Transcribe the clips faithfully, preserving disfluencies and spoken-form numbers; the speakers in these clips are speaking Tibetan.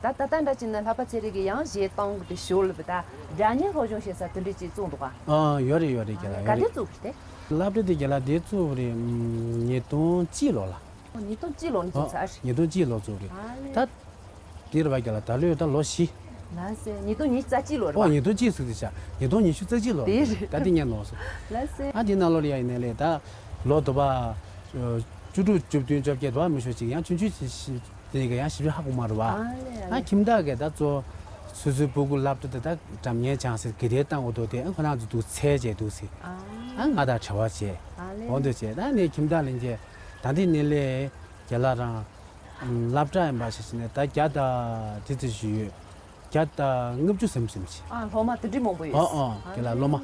ད་ད་ལྟ་འདྲ་བྱས་ན་ལྷག་པ་ཚེ་རིང་གིས་ཡང་གཞས་བཏང་གི་ཞོར་ལ་བུད་ད་སྒྲ་སྙན་སློབ་སྦྱོང་བྱེད་ས་དེ་འདྲ་ཅིག་བཙུགས་འདུག་ག་ཨ་ཡོད་རེད་ཡོད་རེད། རྒན་ལགས་ག་ཡོད་དུས་རེད། བཙུགས་པ་རེད་དེ། སློབ་གྲྭ་དེ་རྒན་ལགས་དེ་བཙུགས་པ་རེད། ཉིས་སྟོང་གཅིག་ལོ་ལ། ཨོ་ཉིས་སྟོང་གཅིག་ལོ་ནས་བཙུགས་ཚར་རེད། ཉིས་སྟོང་གཅིག་ལོ་བཙུགས་རེད། ཨ་ལེ། ད་དེ་རེད་བ་རྒན་ལགས། ད་ལོས་ད་ལོ་བཞི། ལགས་སེ། ཉིས་སྟོང་ཉི་ཤུ་རྩ་གཅིག་ལོ་རེད་ཨོ་བ། ཉིས་སྟོང་གཅིག་ཟེར་དེ་ཆ། ཉིས་སྟོང་ཉི་ཤུ་རྩ་གཅིག་ལོ་དེ་རེད། ད་དེ་ཉན་ནོ་སོ། ལགས་སེ། ཨ་དེ་ནང་ལོ་ལ་ཡ་ཡིན་ནའི་ལས་ད་ལོ་དུ་བ་བཅུ་དྲུག་བཅུ་བདུན་བཅོ་བརྒྱད་དུ་བ་མི་ཤོ་ཅིག་ཡང་ཆུང་ཆུང་ཞིག་ཞིག་དེ་ག་ཡང་ཞིབ་ཞིབ་ཧ་གོ་མ་རུ་བ། ཨ་ལེ་ཨ་ཨ་ལེ། ཁྱིམ་བདག་གིས་ད་གཙོ་སོ་སོའི་སྤུ་གུ་སློབ་གྲྭ་དེ་ད་འགྲམ་ཉལ་བྱང་ཟེར་གི་དེ་བཏང་འོ་དོ་དེ་ཨ་ཁོ་རང་ཚོ་འདུག་འཚལ་བྱས་འདུག་ཟེར། ཨ་ཨ་ང་དང་བྲེལ་བ་བྱས། ཨ་ལེ། འོ་འདུག་བྱས་ད་ནས་ཁྱིམ་བདག་ལན་བྱས་ད་འདི་ནས་ལས་རྒན་ལགས་རང་སློབ་གྲྭ་ཡིན་པ་ཞིག་ནས་ད་བརྒྱ་དང་དེ་ཙི་ཞིག་ཡོད། བརྒྱ་དང་ལྔ་བཅུ་ཙམ་ཙམ་ཞིག་ཨ་སློབ་མ་དེ་འདྲའི་མང་པོ་ཡོད། ཨོ་ཨོ་ཨ་དེ་ལ་སློབ་མ།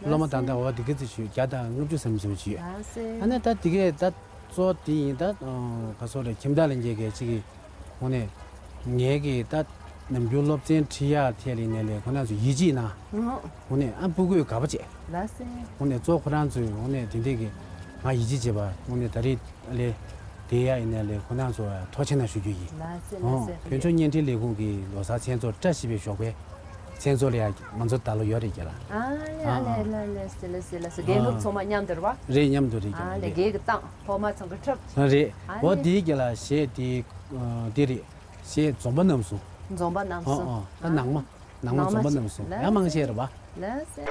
སློབ་མ་ད་ལྟ་འོ་དེ་ག་ཙི་ཞུ་བརྒྱ་དང་ལྔ་བཅུ་ཙམ་ཙམ་ཞུ། ལགས་སེ། ཨ་ནི་ད་དེ་གས་ད་གཙོ་དེ་ཡིན་ད་ག་སོ་རེད། ཁྱིམ་བདག་ལ་ཉེ་གས་ཅིག་གིས་འོ་ནས་ངེད་ཀྱི་ད་ནམ་རྒྱུན་སློབ་ཚན་ཁྲིད་ཡག་ཐད་ལ་ཡིན་ནའི་ལས་ཁོ་རང་ཚོ་ཡིད་ཆེས་གནང་། ཨོ། འོ་ནས་ཨ་སྤུ་གུས་དགའ་པོ་བྱས། ལགས་སེ། འོ་ནས་གཙོ་ཁོ་རང་ཚོས་འོ་ནས་དེ་འདྲས་ཀྱི་ང་ཡིད་ཆེས་བྱེད་པ་འོ་ནས་ད་རེས། ལས། དེ་ཡ་ཡིན་ནའི་ལས་ཁོ་རང་ཚོ་ཐུགས་རྗེ་གནང་ཞུ་རྒྱུ་ཡིན། ལགས་སེ་ལགས་སེ། ཨོ་དཔལ་འབྱོར་བརྙན་འཕྲིན་ལས་ཁུངས་ཀྱི་ལོ་གསར་མཚན་ཚོགས་བཀྲ་ཤིས་པའི་ཞོགས་པའི་མཚན་ཚོགས་ལ་ཡ་ང་ཚོ་ད་ལོ་ཡོད་རེད་རྒན་ལགས། ཨ་ལས་ཨ་ལས་ཨ་ལས་ལགས་སེ་ལགས་སེ་ལགས་སེ། རྒན་སློབ་ཚང་མ་མཉམ་དུ་རེད་བ། རེད་མཉམ་དུ་རེད་རྒན་ཨ་ལས་ལགས་རེད། རྒན་གྱི་བཏང་སློབ་མ་ཚང་གི་འཁྲབ། ཨ་རེད། ཨ་འོ་ལས། དེའི་རྒན་ལགས་གཞས་དེ་དེ་རེད། གཞས་འཛོམས་པ་རྣམ་གསུམ། འཛོམས་པ་རྣམ་གསུམ། ཨོ་ཨོ་ད་ནང་མ། ནང་མ་འཛོམས་པ་རྣམ་གསུམ་ཡང་མང་ཆེ་རེད་བ། ལགས་སེ།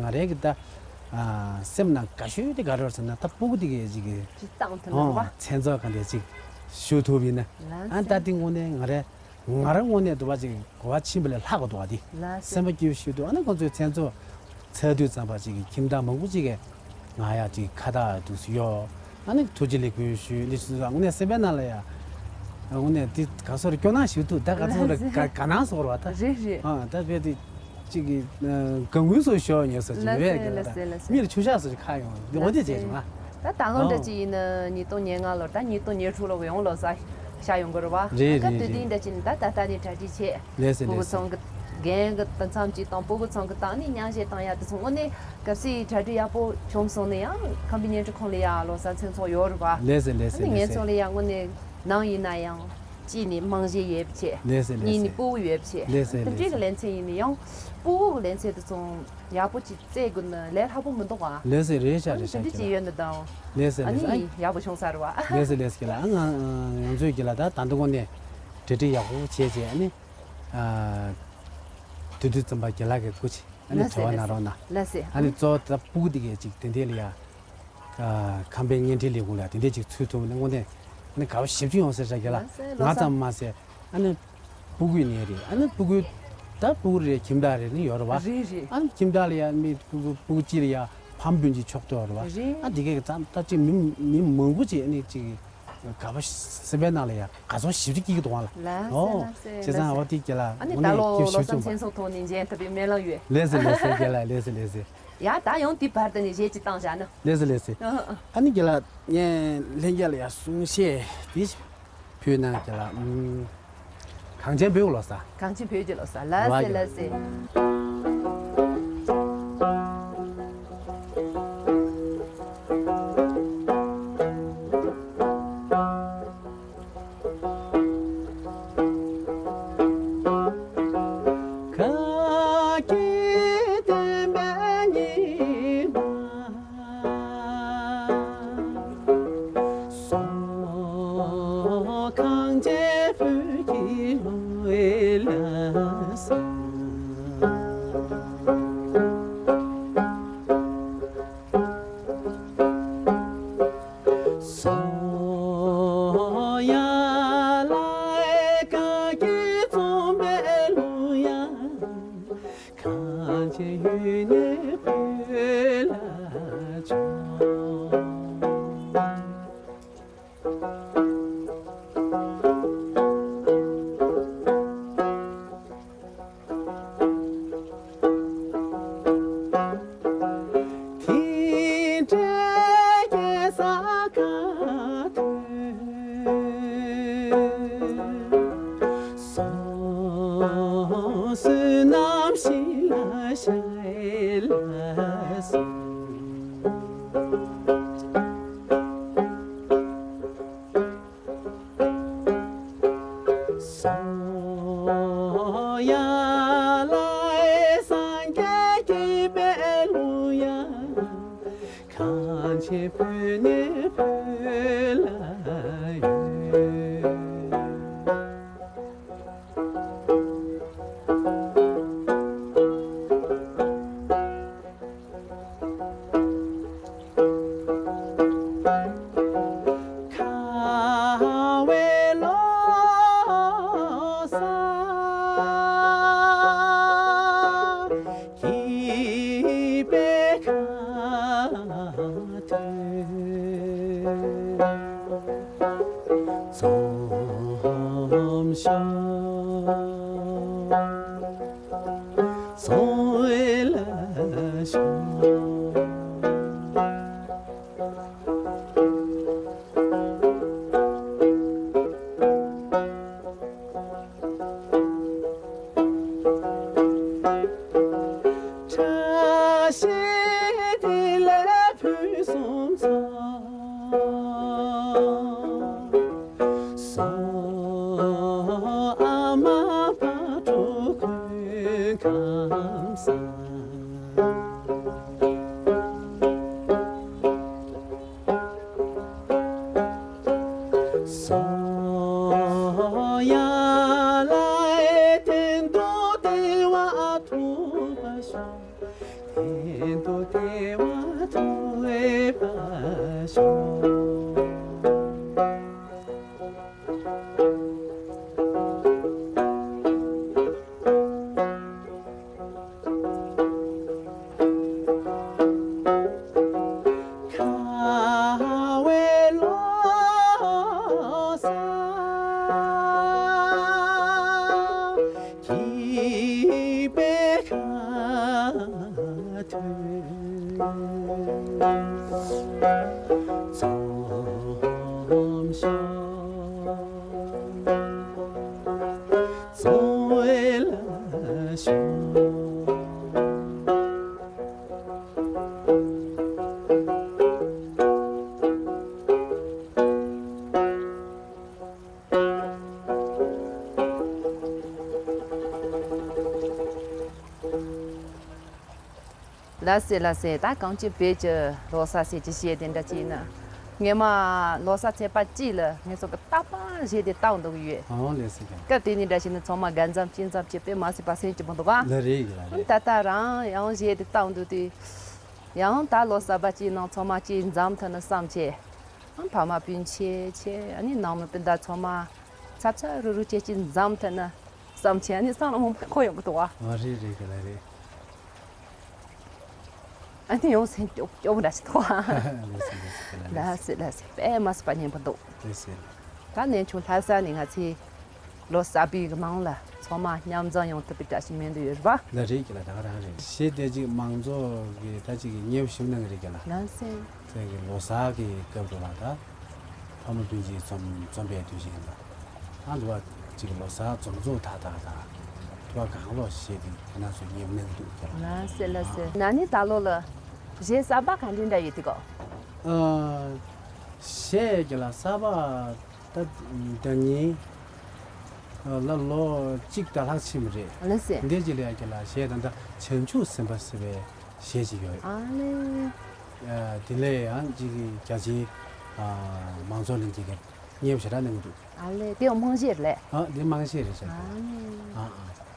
ང་རའི་གི་ད་ཨ་སེམས་ནང་དགའ་ཤོས་དེ་ག་རེ་རེད་ཟེར་ན། ད་སྤུ་གུ་དེ་གས་ཅིག་གི་ཅིག་བཏང་ཐུབ་ན་རེད་བ། མཚན་ཚོགས་གང་དེ་ཅིག་ཞུ་ཐུབ་ཡིན་ན། ལགས་ཨ་ད་སེ། དེ་དངོས་གནས་ང་རའི་ང་རང་ངོས་ནས་འདུག་པ་ཅིག་གོ་བ་ཕྱིན་པ་ལས་ལྷག་གི་འདུག་པ་དེ། ལགས་སེ། སེམས་པ་སྐྱིད་པོ་ཞིག་འདུག་ཨ་ནི་ཁོང་ཚོའི་མཚན་ཚོགས་ཚར་དུས་ཙམ་པ་ཅིག་གི་ཁྱིམ་བདག་མང་པོ་ཅིག་གིས་ང་ཡ་ཅིག་ཁ་བཏགས་འདུག་སེ་གཡོག་ཨ་ནི་ཐུགས་རྗེ་ལེགས་འབུལ་ཞུ་ནི་ཞུ། དངོས་གནས་སེམས་པའི་ནང་ལ་ཡ་དངོས་གནས་དེ་ག་སོར་སྐྱོ་སྣང་ཞིག་འདུག་ད་ག་ཚོད་ལ་དགའ་དགའ་སྣང་སོགས་རེད་བ་ད། རེད་རེད། ཨ་ད་བས་དེ་ཅིག་གི་དགའ་མགུ་སོགས་ཞོག་ཉོས་སོགས་ཅིག་ལགས་ཡོད་སེ་ཡ་ལགས་སེ་ལགས་སེ། མིར་ཆུ་ཤག་སོགས་ཅིག་ཁ་ཡོང་འདི་འོ་དེ་བྱས་བྱུང་ཨ། ད་ད་ལོ་འདྲ་ཅིག་ཡིན་ན་ཉིས་སྟོང་ཉེར་ལྔ་ལོར་ད་ཉིས་སྟོང་ཉེར་དྲུག་ལོ་ཡོང་ལོ་ས་ཤ་ཡོང་གི་རེད་བ། རེད་ད་རེད་དུས་རེད། དེ་འདྲ་ཅིག་ནི་ད་ད་ལྟ་ནས་གྲ་སྒྲིག་བྱས། ལགས་སེ་སྤུ་གུ་ལགས་སེ། ཚང་གི་རྒན་གི་དུམ་མཚམས་ཅིག་དང་སྤུ་གུ་ཚང་གི་དང་ནི་མཉམ་བཞེས་བཏང་ཡ་དེ་ཚོ་དངོས་གནས་གལ་སྲིད་གྲ་སྒྲིག་ཡག་པོ་བྱུང་སོང་ན་ཡང་ཁམས་པའི་བརྙན་འཕྲིན་ཁང་ལ་ཡ་ལོ་ས་མཚན་ཚོགས་ཡོད་རེད་བ། ལགས་སེ་ལགས་སེ་ཨ་ནི་ལགས་ངེད་ཚོ་ལ་ཡ་དངོས་གནས་ནང་ཡིན་ན་ཡང་གཅིག་ནི་རྨང་གཞི་ཡོད་པ་བྱས། ལགས་སེ་ལགས་གཉིས་ནི་སེ། སྤུ་གུ་ཡོད་པ་བྱས། ལགས་སེ་དེ་འདྲའི་ལགས་གི་སེ། ལེ་ཚན་ཡིན་ན་ཡང་སྤུ་གུ་གི་ལེ་ཚན་དེ་ཚོ་ཡག་པོ་ཅིག་བཙལ་དགོས་ན་ལས་སླ་པོ་མི་འདུག་ག་ལགས་སེ་རེད་ཤག་རེད་ཤག་དེ་འདྲ་ཅིག་ཡོད་ན་དང་། ལགས་སེ་ཨ་ལགས་སེ། ནི་ཡག་པོ་བྱུང་ས་རེད་བ། ལགས་སེ་ལགས་སེ་ཁྱེད་ལ་ཨ་ང་ང་ཚོའི་ཁྱེད་ལ་ད་ད་དུང་དངོས་གནས་གྲ་སྒྲིག་ཡག་པོ་བྱས་བྱས་ཨ་ནི། ཨ། དུས་དུས་ཙམ་པ་རྒན་ལགས་ཀྱི་སྐུ་མཁྱེན་ཨ་ནི་ལགས་སེ་དྲི་བ་གནང་རོགས་གནང་། ལགས་སེ། ཨ་ནི་གཙོ་བོ་ད་སྤུ་གུ་དེ་གས་ཅིག་དེ་འདྲས་ལ་ཡ། ཨ། ཁམས་པའི་བརྙན་འཕྲིན་ལས་ཁུངས་ལ་དེ་འདྲས་ཅིག་ཚུད་ཐུབ་ན་དངོས་གནས་ཨ་ནི་དགའ་པོ་ཞེ་པོ་ཅིག་ཡོང་ཟེར་ཤག་རྒན་ལགས། ལགས་སེ་ལོ་ང་ཙམ་མ་ཟད་ཨ་ནི་སྤུ་གུ་ཡིན་ནའི་རེད། ཨ་ནི་སྤུ་གུ་ད་སྤུ་གུ་རེད། ཁྱིམ་བདག་རེད་ནི་ཡོད་རེད་བ། རེད་རེད། ཨ་ནི་ཁྱིམ་བདག་ལ་ཡ་མི་སྤུ་གུ་སྤུ་གུ་གཅིག་ལ་ཡ་ཕམ་སྤུན་གཅིག་ཆོག་ཏུ་ཡོད་རེད་བ། རེད། ཨ་འདི་གས་ཙམ་ད་ཅིག་མི་མི་མང་པོ་ཅིག་ཨ་ནི་ཅིག་དགའ་པོ་སེམས་པའི་ནང་ལ་ཡ་དགའ་ཚོར་ཞེ་པོ་ཅིག་སྐྱེ་གི་འདུག་བ་ལ། ལགས་སེ། ཨོ། ལགས་སེ། བྱས་ཙང་ལགས་སེ། ཨོ་དེ་རྒན་ལགས་ཨ་ནི་དངོས་ད་གནས་ལོ་ཁྱེད་ལོ་ཤུགས་གསུམ་ཆུང་བ། མཚན་ཚོགས་ཐོག་ནས་མཇལ་ཐུབ་པའི་སྨོན་ལམ་ཡོད། ལགས་སེ་ལགས་སེ་རྒན་ལགས། ལགས་སེ་ལགས་སེ། ཡ་ད་ཡང་དེ་བར་དུ་ནས་གཞས་ཅིག་བཏང་བཞག་ན། ལགས་སེ་ལགས་སེ། ཨ་ཨ། ཨ་ནི་རྒན་ལགས་ངས་ལྷན་རྒྱས་ལ་ཡ་གསུང་བཤད་དེ་ཕུལ་ན་རྒན་ལགས། ཨུམ། གངས་ཅན་བོད་ཀྱི་ལོ་གསར། གངས་ཅན་བོད་ཀྱི་ལོ་གསར། ལགས་སེ་ལགས་སེ། དུ་བདེ་བ་འདུ་བའི་བ་ཤོ། ཁ་བའི་ལོ་གསར། སྐྱིད་པའི་ཁ་ཐུག་འཛོམས་ཤོག། འཛོམས་ལ་ཤོག། ལགས་སེ་ལགས་སེ། ད་གངས་ཅན་བོད་ཀྱི་ལོ་གསར་ཟེར་གྱི་གཞས་དེ་འདྲ་ཅིག་ཡིན་ན། སྔོན་མ་ལོ་གསར་ཚེས་པ་གཅིག་ལ་ངེད་ཚོ་གི་རྟག་པར་གཞས་དེ་བཏང་འདུག་ཡོད། ཨོ་ལགས་སེ་ཀྱང་། སྐབས་དེ་ནས་འདྲ་ཞིག་ནི་ཚང་མ་དགའ་འཛོམས་སྐྱིད་འཛོམས་བྱས་པས་མ་སྲིད་པ་སེམས་སྐྱིད་པོ་འདུག་ག། ལགས་རེད་ལགས་རེད། ད་ལྟ་རང་ཡང་གཞས་དེ་བཏང་འདུག་དུས། ཡང་ད་ལོ་གསར་པ་གཅིག་ནང་ཚང་མ་གཅིག་འཛོམས་ཐུབ་ན་བསམ་བྱས། ཨང་། ཕ་མ་སྤུན་མཆེད་ཆེ་ཨ་ནི་ནང་མི་སྤུན་ཟླ་ཚང་མ་ཚབ་ཚབ་རུ་རུ་བྱས་ཀྱི་འཛོམས་ཐུབ་ན་བསམ་བྱས་ཨ་ནི་བསམ་བློ་མང་པོ་འཁོར་ཡོང་གི་འདུག་བ། ཨ་རེད་རེད་གི་ལ་རེད། ཨ་ནི་ཡང་སེམས་སྐྱོ་སྐྱོ་པོ་འདྲ་ཞིག་འདུག་བ། ལགས་སེ་ལགས་སེ་གི་ལ་རེད། ལགས་སེ་ལགས་སེ། དཔེ་མ་སྲིད་པ་སྙན་པོ་འདུག་ལགས་སེ། ད་གནས་ཆུང་ལྷ་ས་ནས་ང་ཚོའི་ལོ་གསར་པའི་གི་ནང་ལ་ཚང་མ་མཉམ་འཛོམས་ཡོང་ཐུབ་པའི་བཀྲ་ཤིས་སྨོན་འདུན་ཡོད་རེད་པ། ལགས་རེད་ཀྱི་ལ་ད་ག་རང་རེད། གཞས་དེ་ཅིག་མང་ཚོགས་ཀྱི་ད་ཅིག་གི་མཉེས་པོ་ཞིབ་གནང་གི་རེད་ཀྱི་ལ། ལགས་སེ། ཚེ་གི་ལོ་གསར་གི་སྐབས་དུ་ལ་ད་ཕ་མ་སྤུན་མཆེད་འཛོམས་འཛོམས་པའི་དུས་ཆེན་ལ་ཨ་འདུ་བ་ཅིག་ལོ་གསར་འཛོམས་འཛོམས་ཐག་ཐག་ད་འདུ་བ་གང་ལོ་གཞས་དེ་ཁྱེད་རང་ཚོ་མཉེས་པོ་གནང་གི་འདུག་ཀྱི་ལ། ལགས་སེ་ལགས་སེ། ན་ནིང་ད་ལོ་ལ་གཞས་གསར་པ་ག་འདྲ་འདྲ་ཡོད་དེ་གོ། ཨ། གཞས་ཀྱི་ལ་གསར་པ། ད་ཟླ་ཉིན་ལ་ལོ་གཅིག་ད་ལྷག་ཕྱིན་པ་རེད། ལགས་སེ། འདི་ཅི་ལས་ཀྱི་ལ་གཞས་ད་ལྟ་བྱང་ཆུབ་སེམས་དཔའ་ཟེར་བའི་གཞས་ཅིག་ཡོད། ཨ་ལེ། དེ་ལས་ཡང་ཅིག་རྒྱ་ཆེའི་མང་ཚོགས་ལ་ཅིག་གི་སྙན་ཞེ་དྲག་གནང་གི་འདུག་ཨ་ལེ། དེ་ཡང་རྨང་གཞི་རེད། ཨ་དེ་རྨང་གཞི་རེད་ཤག་ཨ་ལེ། ཨ་ཨ།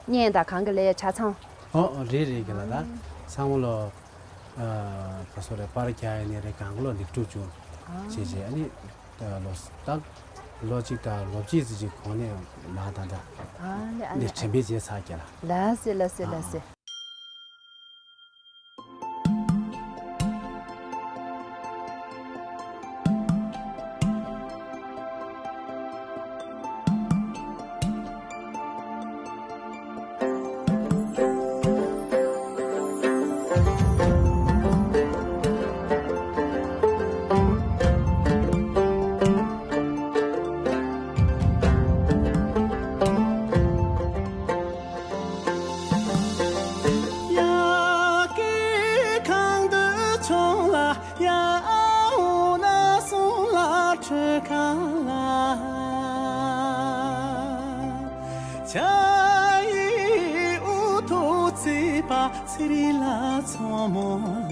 སྙན་དང་གང་གི་ལས་ཆ་ཚང་། ཨོ་ཨོ་རེད་རེད་ཀྱི་ལ་ད་ཚང་མ་ལོ་ག་སོ་རེད་པར་རྒྱག་ཡ་ནི་རེད་གང་གི་ལོ་ལེགས་གྲུབ་བྱུང་ཨ་ཅེས་ཅེས་ཨ་ནི། ལོ་ད་ལོ་གཅིག་དང་ལོ་གཅིག་ཙམ་ཅིག་གོང་ནས་མ་ད་ད་ཨ་ནི་ཨ་ནི་ནས་དྲན་པའི་རྗེས་ཚར་རྒྱ་ལ། ལགས་སེ་ལགས་སེ་ལགས་སེ། ཡ་གི་གང་དུ་ཆུང་ལ་ཡ་འོ་ན་སོང་ལ་ཁྲི་ཁ་ལ། ཆ་ཡི་འུ་ཐུག་ཚེ་པ་ཚེ་རི་ལ་ཚོ་མོ་ལ།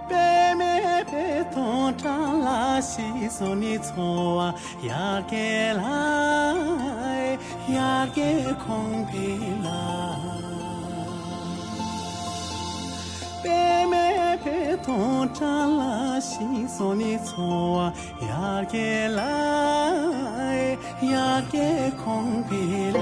པད་མེ་བེ་ཐོང་ཀྲང་ལ་ཤི་སོ་ནི་ཚོ་བ་ཡ་གེ་ལ་ཡ་གེ་ཁོང་ཕི་ལ། པད་མེ་བེ་ཐོང་ཀྲང་ལ་ཤི་སོ་ནི་ཚོ་བ་ཡ་གེ་ལ་ཡ་གེ་ཁོང་ཕི་ལ།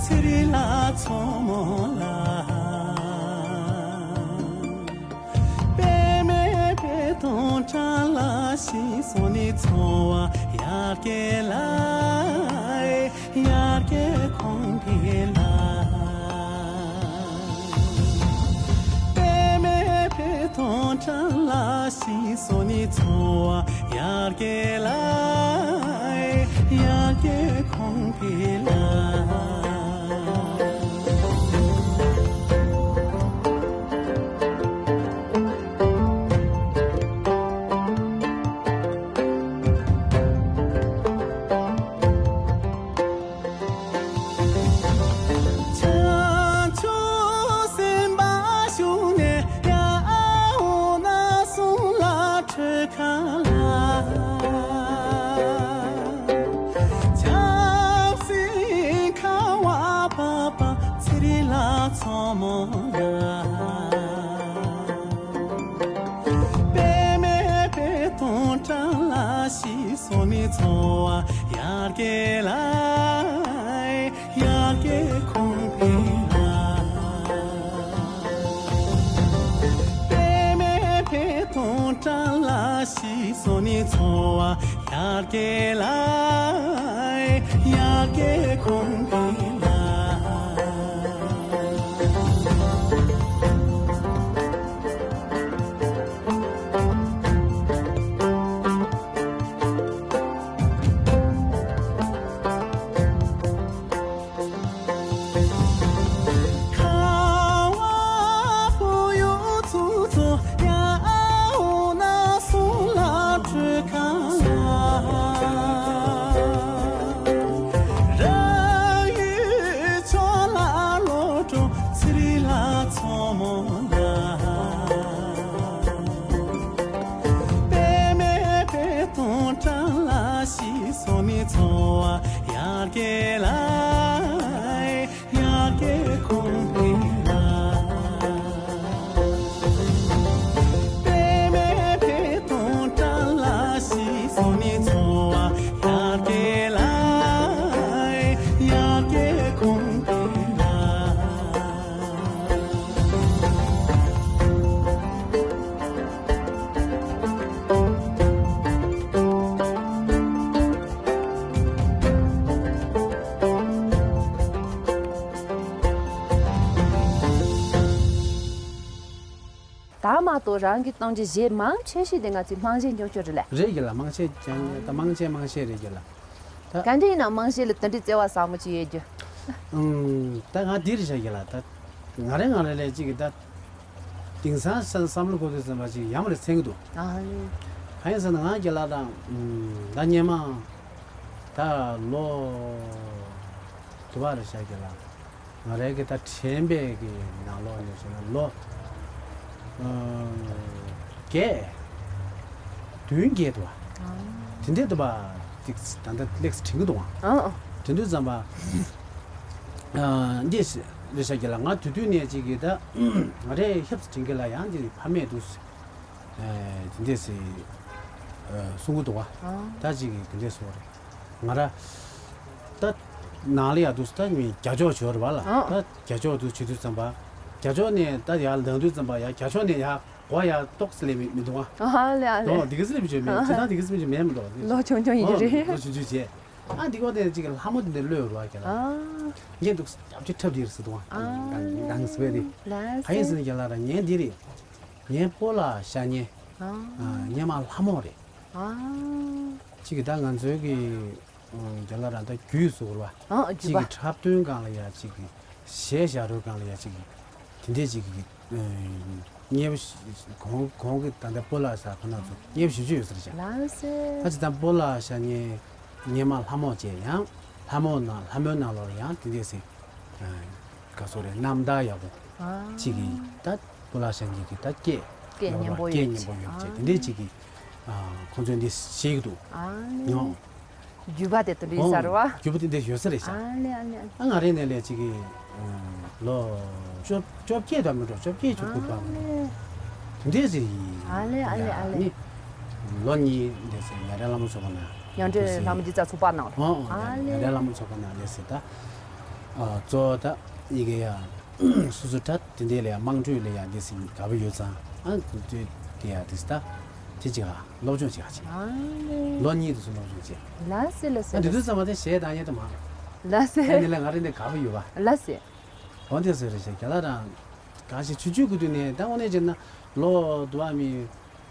ཚེ་རིལ་ལ་ཚོ་མོ་ལ། པད་མེ་བེ་ཐོང་ཀྲང་ལ་ཤི་སོ་ནི་ཚོ་བ་ཡ་གེ་ལ་ཡ་གེ་ཁོང་ཕི་ལ། པད་མེ་བེ་ཐོང་ཀྲང་ལ་ཤི་སོ་ནི་ཚོ་བ་ཡ་གེ་ལ་ཡ་གེ་ཁོང་ཕི་ལ། ཚང་མ་ལ། པདྨའི་དཔལ་དང་བཀྲ་ལ་ཞིག་སོགས་ནི་འཚོ་བ་ཡར་རྒྱས་ལ། ཡར་རྒྱས་གོང་འཕེལ་ལ། པདྨའི་དཔལ་དང་བཀྲ་ལ་ཞིག་སོགས་ནི་འཚོ་བ་ཡར་རྒྱས་ལ། ཡར་རྒྱས་གོང་འཕེལ་ལ། ཁ་བ་བུ་ཡུག་ཚུ་ཚོ་ཡ་འོ་ན་སུ་ལ་འཁྲུལ་ཁ་ལ། ར་ཡུལ་ཕྱོགས་ལ་ལོ་གྲོ་ཚི་རི་ལ་མཚོ་མོ་ལ། པདྨའི་དཔལ་དང་བཀྲ་ལ་ཞིག་སོགས་ནི་འཚོ་བ་ཡར་རྒྱས་ལ། ཡར་རྒྱས་གོང་འཕེལ་ལ། པདྨའི་དཔལ་དང་བཀྲ་ལ་ཞིག་སོགས་ནི་འཚོ་བ་ཡར་རྒྱས་ལ། ཡར་རྒྱས་གོང་འཕེལ་ལ། ད་མ་གཏོགས་རང་གི་གཏམ་རྒྱུད་གཞས་མང་ཆེ་ཤོས་དེ་ང་ཚོའི་དམངས་གཞས་འགྱུར་ཤོག་རེད་ལ། རེད་གི་ལ། དམངས་གཞས་ཀྱང་ད་དམངས་གཞས་དམངས་གཞས་རེད་གི་ལ། ད་ག་འདྲ་ཡིན་ན་དམངས་གཞས་ལ་དེ་འདྲའི་བརྩེ་བ་ཟབ་མོ་ཅིག་ཡོད་རྒྱུ། ཨུམ། ད་ང་འདི་རེད་བྱ་གི་ལ། ད་ང་རེ་ང་རེ་ལས་ཅིག་གི་ད་དེང་སང་བསམ་བསམ་བློ་འཁོར་དུས་ཙམ་པ་ཅིག་ཡ་མ་རེ་ཚན་གི་འདུག་ཨ་ལེ། གང་ཡིན་ཟེར་ན་ང་རྒན་ལགས་དང་ད་སྔོན་མ་ད་ལོ་དུ་བ་རེ་བྱ་གི་ལ། ང་རའི་གི་ད་དྲན་པའི་གི་ནང་ལོགས་ནས་བྱས་ན་ལོ་ཨ་བརྒྱད་བདུན་བརྒྱད་དུ་བ། དེ་འདྲའི་དུ་བ་ཏིག་ད་ལྟ་ལེགས་དྲན་གི་འདུག་ཨང་། དྲན་དུས་ཙམ་པ་ཨ་འདི་རེ་བྱ་གི་ལ། ང་དུས་དུས་ནས་ཅིག་གི་ད་ང་རའི་ཧེབ་སི་དྲན་གི་ལ་ཡང་འདི་ཕ་མས་འདུག་ཨ་དེ་འདྲས་སི་ཨ་གསུང་གི་འདུག་བ། ད་ཅིག་གི་དེ་འདྲས་སོ་རེད། ང་ར་ད་ནང་ལ་ཡ་འདུག་ད་མི་རྒྱ་ཅོག་བྱོས་རེད་བ་ལ། ཨ། ད་རྒྱ་ཅོག་འདུག་བྱེད་དུས་ཙམ་པ། རྒྱ་ཅོག་ནས་ད་ཡར་ལངས་དུས་ཙམ་པ་ཡ་རྒྱ་ཅོག་ནས་ཡ་སྒོ་ཡ་ཏོག་ཙམ་ལས་མི་མི་འདུག་ཨ། ཨ་ལེ་ཨ་ལེ། འདུག་འདི་ག་ཚོད་ལས་མི་བྱོས་མེད། ཨ། ཇི་ལྟར་འདི་ག་ཚོད་མི་བྱོས་མེད་མི་འདུག་ལོ་ཆུང་ཆུང་ཡིན་གྱི་རེད། ལོ་ཆུང་ཆུང་བྱས། ཨ་འདི་གོ་དེ་ཅིག་ལྷ་མོ་དེ་འདྲ་གློད་རུ་བ་ག་ལ། ཨ། ངས་འདུག་ཡག་ཅིག་འཁྲབ་དེ་རེད་ཟེར་འདུག་ཨ། ཨ། འདང་འདང་ཟེར་བས་དེ། ལགས་ག་ཡིན་ཟེར་ན་རྒན་ལགས་ར་ངས་འདི་རེད། ངའི་སྤོ་ལགས་ཤ་ཉེ། ཨ། ཨ་སྙེ་མ་ལྷ་མོ་རེད། ཨ། ཅིག་གི་ད་ང་ཚོའི་གི་རྒན་ལགས་རང་ད་རྒྱུད་བཟོ་བར་བ། ཨ་རྒྱུད་པ། ཅིག་གི་འཁྲབ་སྟོན་སྒང་ལ་ཡ་ཅིག་གི་གཞས་བཞག་རོལ་སྒང་ལ་ཡ་ཅིག་གི་དེ་འདྲས་ཅིག་གི་སྙེ་མ་གོང་གོང་གི་ད་ལྟ་སྤོ་ལགས་ས་ཁོ་ན་ཚོ་སྙེ་མ་ཞིབ་ཅིག་ཡོད་ས་རེད་ཤག་ལགས་སེ། ད་ཅི་ད་སྤོ་ལགས་ཤ་ཉེ་སྙེ་མ་ལྷ་མོ་བཅས་ཡང་ལྷ་མོ་ནང་ལྷ་མོའི་ནང་ལོགས་ལ་ཡང་དེ་འདྲས་སེ་ག་སོ་རེད། རྣམ་ཐར་ཡག་པོ། ཨ། གཅིག་གིས་ད་སྤོ་ལགས་ཤ་ཉེ་གི་ད་སྐད་སྐད་སྙན་པོ་ཡོད་སྐད་སྙན་པོ་ཡོད་ཅེས་དེ་འདྲས་གཅིག་གིས་ཨ་ཁོང་ཚོས་འདི་ཤེས་ཀྱི་འདུག་ཨ་ནི་ཡོང་། རྒྱུད་པ་དེ་དེ་འདྲས་ཡོད་ས་རེད་བ། རྒྱུད་པ་དེ་འདྲས་ཡོད་ས་རེད་ཤག་ཨ་ལེ་ཨ་ལེ་ཨ་ལེ། ཨ་ང་རེ་ནས་ལས་གཅིག་གིས་ལོ་བཅོ་བཅོ་བརྒྱད་དང་མི་འགྲོ་བཅོ་བརྒྱད་བཅུ་དགུ་དང་མི་འགྲོ་དེ་འདྲས་ཟེར་ཡིན། ཨ་ལེ་ཨ་ལེ་ཨ་ལེ། ནི་ལོ་གཉིས་འདས་ཟེར་ཉ་རལ་ལྷ་མོ་ཚོགས་པ་ན། ཉང་བྲན་ལྷ་མོ་རྒྱུད་རྩ་ཚོགས་པ་ནང་ལ། ཨ་ལེ། ཉ་རལ་ལྷ་མོ་ཚོགས་པ་ན་འདས་ཟེར་ད། གཙོ་བོ་ད་ཡི་གེ་ཡ། སོ་སོ་ད་དེ་འདྲའི་ལ་ཡ་དམངས་ཁྲོད་ལ་ཡ་འདི་ཟིན་དགའ་པོ་ཡོད་ཙང་ཨ་དེ་དེ་ཡ་དེ་ད་དེ་ཅིག་ཨ་སློབ་སྦྱོང་ཅིག་ཨ་ཅིག་ཨ་ནི། ལོ་གཉིས་དུ་སུ་སློབ་སྦྱོང་ཅིག་ལ་སེ་ལ་སེ་ཨ་དེ་ལ་དུས་ཙམ་པ་དེ་གཞས་བཏང་ཡས་དུ་མ། ལ་སེ། ཨ་ནི་ལ་ང་རེ་འདི་དགའ་པོ་ཡོད་པ། ལ་སེ། འོ་དེ་སེ་རེ་ཞེས་རྒྱ་ལ་རང་གང་ཞིག་ཆུ་ཆུ་གི་དུས་ནས་ད་དངོས་གནས་བྱས་ན་ལོ་དུ་བ་མི་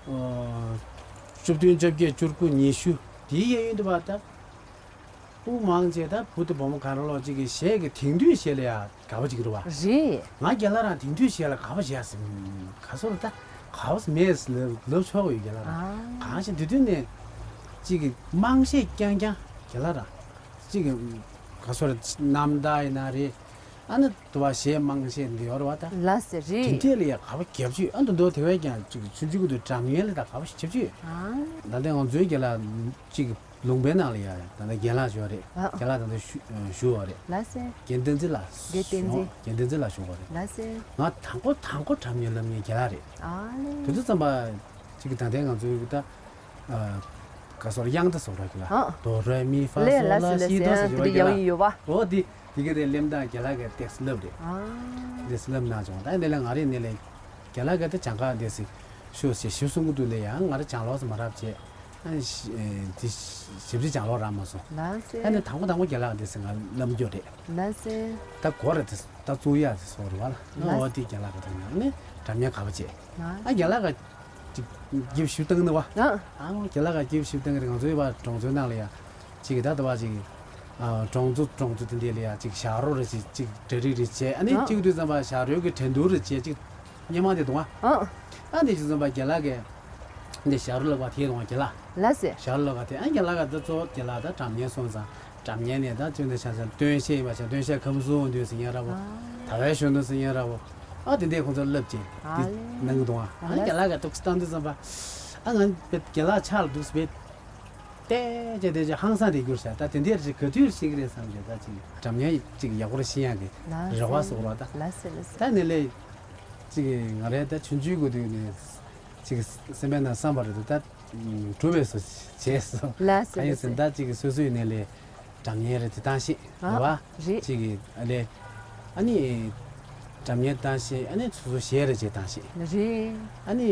བཅུ་བདུན་བཅོ་བརྒྱད་བཅུ་དགུ་ཉི་ཤུ་དེའི་གཡས་གཡོན་དུ་བ་ད། སྤུ་མང་ཆེ་ད་བུ་དང་བུ་མོ་ག་རེ་ལོག་ཅིག་གི་གཞས་ཀྱི་དེང་དུས་གཞས་ལ་ཡ་དགའ་པོ་ཅིག་རེད་བ། རེད། ང་རྒན་ལགས་རང་དེང་དུས་གཞས་ལ་དགའ་པོ་བྱས་ཟིན་ག་སོ་ར་ད་དགའ་པོ་མེད་ལབ་ལབ་ཆོག་གི་ཡོད་རྒན་ལགས་རང་ཨ། གང་ཞིག་དེ་དུས་ནས་ཅིག་གི་དམངས་གཞས་རྐྱང་རྐྱང་རྒན་ལགས་རང་ཅིག་གི་ག་སོ་ར་རྣམ་ཐར་ཡིན་ན་རེད། ཨ་ནི་དུ་བ་གཞས་དམངས་གཞས་འདི་ཡོད་རེད་བ་ད། ལ་སེ་རེད། དེ་འདྲས་ལ་ཡ་དགའ་པོ་རྒྱབ་ཅིག་ཨ་འདུག་འདུག་དེ་བས་ཀྱང་ཅིག་ཆུང་ཆུང་གི་དུས་སྒྲ་སྙན་ལ་ད་དགའ་པོ་ཞིག་རྒྱབ་ཅིག་ཨ། ད་ལྟ་ང་ཚོའི་རྒན་ལགས་ཅིག་གི་ལུང་པའི་ནང་ལ་ཡ་ད་ལྟ་རྒན་ལགས་ཞུ་བ་རེད། ཨ། རྒན་ལགས་ད་ལྟ་ཞུ་ཞུ་བ་རེད། ལགས་སེ། རྒན་བསྟན་འཛིན་ལགས། རྒན་བསྟན་འཛིན། རྒན་བསྟན་འཛིན་ལགས་ཞུ་བ་རེད། ལགས་སེ། ང་དང་པོ་དང་པོ་སྒྲ་སྙན་བསླབ་མཁན་རྒན་ལགས་རེད། ཨ་ལེ། དེ་དུས་ཙམ་པ་ཅིག་གི་ད་ལྟའི་ང་ཚོའི་གི་ད་ཨ་ག་སོགས་དབྱངས་རྟ་སོགས་ར་གི་ལ། ཨ། དོ་རེ་མི་ཧྥ་ལེ་སོ་ལ་ལ་སི་སི་དོ་ཡང་སོགས་དེ་ཞུ་བ་རྒན་ཡང་ལགས། ཡོད་པ། འོ་དེ་དེ་གི་དེ་གླེམ་སྟངས་རྒན་ལགས་ཀྱིས་ཏེག་སི་བསླབ་རེད། ཨ། ཏེག་སི་བསླབ་གནང་བྱུང་། ད་འདི་ལ་ང་རེ་ནས་ལས་རྒན་ལགས་ཀྱིས་ད་སྦྱང་ཁ་དེ་སི་ཤོད་ཞེས་ཞུ་གསུང་གི་འདུག་ལས་ཡང་ང་རེ་སྦྱང་ལོག་སི་མ་རབས་བྱས། ཨ་ནི་ཤི་ཨེ་དེ་ཞིབ་ཅིག་སྦྱང་ལོག་རག་མ་སོང་། ལགས་སེ། ཨ་ནི་དང་པོ་དང་པོ་རྒན་ལགས་དེ་སི་ང་བསླབ་རྒྱུ་རེད། ལགས་སེ། ད་གོ་རེ་དེ་ད་བཙུགས་ཡག་དེ་སོགས་རེད་བ་ལ། ཨ་ལགས། འོ་དེ་རྒན་ལགས་ཀྱིས་ད་ང་ནི་སྒྲ་སྙན་ག་པ་བྱས། ལགས། ཨ་རྒན་ལགས་ཀྱིས་ཅིག་རྒྱབ་ཞིབ་བཏང་ནི་བ། ཨ། ཨ་རྒན་ལགས་ཀྱིས་རྒྱབ་ཞིབ་བཏང་གི་རེད། ང་ཚོའི་བ་གྲོང་ཚོའི་ནང་ལ་ཡ་ཅིག་ད་ལྟ་བ་ཅིག་ཨ་གྲོང་ཚོ་གྲོང་ཚོ་དེ་འདྲ་ལ་ཡ་ཅིག་ཞབས་བྲོ་རེ་ཅིག་ཅིག་གྲ་སྒྲིག་རེ་བྱས། ཨ་ནི་ཨ་གཅིག་དུས་ཙམ་པ་ཞབས་བྲོའི་གི་འགྲན་བསྡུར་རེ་བྱས་ཅིག་སྔོན་མ་དེ་དུང་ཨ། ཨ། ཨ་འདི་ཞིག་ཙམ་པ་རྒན་ལགས་ཀྱིས་འདི་ཞབས་བྲོ་ལ་བ་དེ་དུང་རྒན་ལགས། ལགས་སེ། ཞབས་བྲོ་ལ་བ་དེ་ཨ་རྒན་ལགས་ཀྱིས་ད་གཙོ་བོ་རྒན་ལགས་ད་སྒྲ་སྙན་སོང་ཙང་སྒྲ་སྙན་ནས་ད་ཅུང་ཟད་ཆ་ཚང་སྟོད་གཞས་ཡིན་པ་ཆ་སྟོད་གཞས་ཁམས་གསུམ་འདུས་ཟེར་མཁན་ར་བོ། ཨ། དལ་བའི་གཞོན་ནུ་ཟེར་མཁན་ར་བོ། ཨ་དེ་འདྲས་ཁོང་ཚོར་བསླབ་ཅིག་ཨ་དེ་ལེ། གནང་གི་འདུག་ཨ། ཨ་ལེ། རྒན་ལགས་ཀྱིས་འདུག་སེ་བཏང་དུས་ཙམ་པ། ཨ་ང་རྒན་ལགས་ཕྱག་ལ་འདུག་སེ་བེད། བལྟས་བྱས་བལྟས་བྱས་ཧང་སང་དེ་གྱུར་ཤག་ད་དེ་འདྲས་ཅིག་ག་དུས་ཤེས་ཀྱི་རེད་བསམ་བྱས། ད་ཅིག་སྒྲ་སྙན་ཅིག་ཡག་པོ་རེ་ཤེས་ཡག་གི་ལགས་རེ་བ་སོགས་རོགས་ད། ལགས་སེ་ལགས་སེ། ད་ནི་ལས་ཅིག་ང་རའི་ད་ཆུང་ཆུང་གི་དུས་ནས་ཅིག་སེམས་པའི་ནང་བསམ་པ་རེད་འདུག་ད་གྲུབ་པའི་བཟོ་བྱས་སོང་། ལགས་སེ་ཨ་ཡིན་ལགས་སེ། ཟེར་ད་ཅིག་སོ་སོའི་ནས་ལས་སྒྲ་སྙན་རེ་དེ་བཏང་ཤེས་ཨ་རེད་བ། རེད། ཅིག་གི་ཨ་ལས་ཨ་ནི་སྒྲ་སྙན་བཏང་ཤེས། ཨ་ནི་སོ་སོ་གཞས་རེ་བྱས་བཏང་ཤེས། རེད། ཨ་ནི་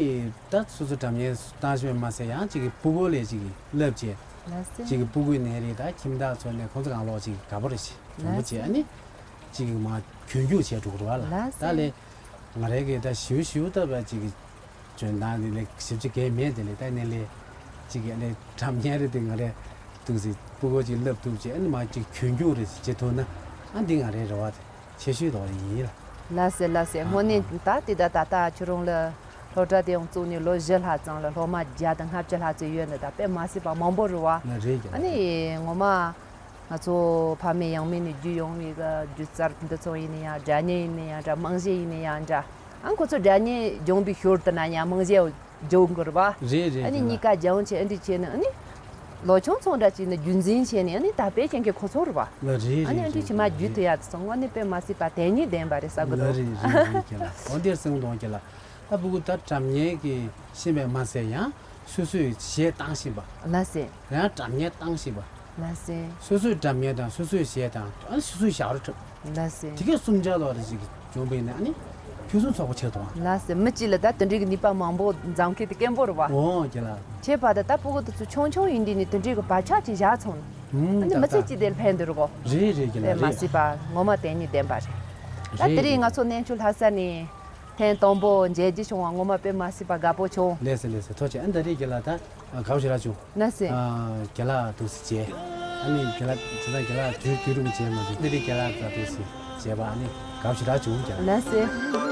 ད་སོ་སོ་སྒྲ་སྙན་བཏང་ཤེས་མ་ཟད་ཡང་ཅིག་གི་ཕྲུ་གུ་ལས་ཅིག་གི་བསླབ་བྱས། ལགས་སེ། ཅིག་གི་ཕྲུ་གུའི་ནས་རེད་ད་ཁྱིམ་བདག་ཚོ་ནས་ཁོང་ཚོ་གང་ལོག་ཅིག་དགའ་པོ་རེ་བྱས་དྲང་པོ་བྱས། ལགས་སེ། ཨ་ནི་ཅིག་གི་མ་གྱོན་རྒྱུ་བྱས་འགྲོ་གི་རེད་བ་ལ། ལགས་སེ། ད་ལས་ང་རའི་གི་ད་ཞིའུ་ཞིའུ་ལྟ་བ་ཅིག་གི་འཇོན་ཐང་དེ་ལས་ཞིབ་ཅིག་གས་མེད་དེ་ལས་ད་ནས་ལས་ཅིག་གི་ཨ་ནི་སྒྲ་སྙན་རེ་དེ་ང་རས་འདུག་སེ་ཕྲུ་གུ་ཅིག་བསླབ་ཐུབ་བྱས། ཨ་ནི་མ་ཅིག་གྱོན་རྒྱུ་རེ་བྱེད་ཐུབ་ན་ཨ་འདི་ང་རའི་རེ་བ་དེ་ཆེ་ཤོས་དོགས་ཡིན་ལ། ལགས་སེ་ལགས་སེ། ཨ་དངོས་གནས་ཨ། ད་དེ་ད་ད་ལྟ་ཁྱོད་རང་ལ་སློབ་གྲྭ་དེ་ཡང་བཙུགས་ནས་ལོ་བཞི་ལྷག་ཙམ་ལ་སློབ་མ་བརྒྱ་དང་ལྔ་བཅུ་ལྷག་ཙམ་ཡོད་ནི་ད་དཔེ་མ་སྲིད་པ་མང་པོ་རེད་བ། ལ་རེད་ཀྱི་ཨ་ལ་ནི་རེད། ངོ་མ་ང་ཚོ་ཕ་མེས་ཡང་མེས་ནས་བརྒྱུད་ཡོང་བའི་གི་སྒྱུ་རྩལ་འདི་ཚོ་ཡིན་ན་ཡང་སྒྲ་སྙན་ཡིན་ན་ཡང་འདྲ་རྨང་གཞི་ཡིན་ན་ཡང་འདྲ། ཨ་ཁོ་ཚོ་སྒྲ་སྙན་སྦྱོང་བའི་ཞོར་དུ་ན་ཡང་རྨང་གཞི་སྦྱོང་དགོས་རེད་བ། རེད་རེད་ཨ་ནི་རེད་གཉིས་ལ། ཀ་སྦྱང་བྱས་ཨ་འདི་བྱས་ནས་ཨ་ནི་ལོ་ཆུང་ཆུང་འདྲ་བྱས་ནས་རྒྱུན་འཛིན་བྱས་ནས་ཨ་ནི་ད་དཔེ་ཅན་གྱི་ཁོ་ཚོ་རེད་བ། ལ་རེད་ཨ་ནི་རེད་ཨ་འདི་རེད་ཕྱི་མ་རེད་རྒྱུད་རེད། དུ་ཡག་སོང་ཨ་ནི་དཔེ་མ་སྲིད་པ་དོན་སྙིང་ལྡན་པ་རེད་ཟེར་གི་ལ་འདུག་རེད་རེད་རེད་ཀྱི་ལ། འོ་འདིར་སེང་གདོང་ཀྱི་ལ། ད་ཕྲུ་གུ་ད་སྒྲ་སྙན་གྱི་ཤེས་པས་མ་ཟད་ཡང་སོ་སོས་གཞས་བཏང་ཤེས་པ། ལགས་སེ། ཡང་སྒྲ་སྙན་བཏང་ཤེས་པ། ལགས་སེ། སོ་སོའི་སྒྲ་སྙན་དང་སོ་སོའི་གཞས་དང་ཨ་སོ་སོའི་ཞབས་བྲོ་འཁྲབ། ལགས་སེ། དེ་གའི་གསུམ་ཆར་ལོག་རེ་ཞིག་བྱུང་བས་ན་ཨ་ནི་ཕུན་སུམ་ཚོགས་པོ་ཆགས་འདུག་ལགས་སེ། མི་གཅིག་ལ་ད་དེ་འདྲའི་གི་ནུས་པ་མང་པོ་འཛོམས་མཁན་དེ་དཀོན་པོ་རེད་བ། འོ་ཀྱེ་ལ། ཁྱད་པར་དུ་ད་ཕྲུ་གུ་དེ་ཚོ་ཆུང་ཆུང་ཡིན་དུས་ནས་དེ་འདྲའི་གི་བག་ཆགས་ཅིག་བཞག་སོང་ན། ཨ་ནི་མི་ཚེ་གཅིག་དེར་ཕན་འདོད་རེད་གོ། རེད་རེད་ཀྱེ་ལ་དཔེ་མ་རེད། སྲིད་པ་ངོ་མ་དོན་སྙིང་ལྡན་པ་རེད། ད་རེད་དེ་རིང་རེད། ང་ཚོ་གནས་མཆོག་ལྷ་ས་ནས་ཐེངས་དང་པོ་མཇལ་རྒྱུ་བྱུང་བ་ངོ་མ་དཔེ་མ་སྲིད་པ་དགའ་པོ་བྱུང་། ལགས་སེ་ལགས་སེ། ཐུགས་རྗེ་ཆེ། ཨ་ད་རེས་ཀྱེ་ལ་ད་དགའ་པོ་ཞེ་དྲག་བྱུང་། ལགས་སེ། ཨ་ཀྱེ་ལ་འདུག་སེ་བྱས། ཨ་ནི་ཀྱེ་ལ་དེ་ཚང་ཀྱེ་ལ་དུས་དུས་རུ་མི་བྱས་མ་བྱུང་། འདི་རེད་ཀྱེ་ལ་ད་འདུག་སེ་བྱས་པ་ཨ་ནི་དགའ་པོ་ཞེ་དྲག་བྱུང་ཀྱེ་ལ། ལགས་སེ།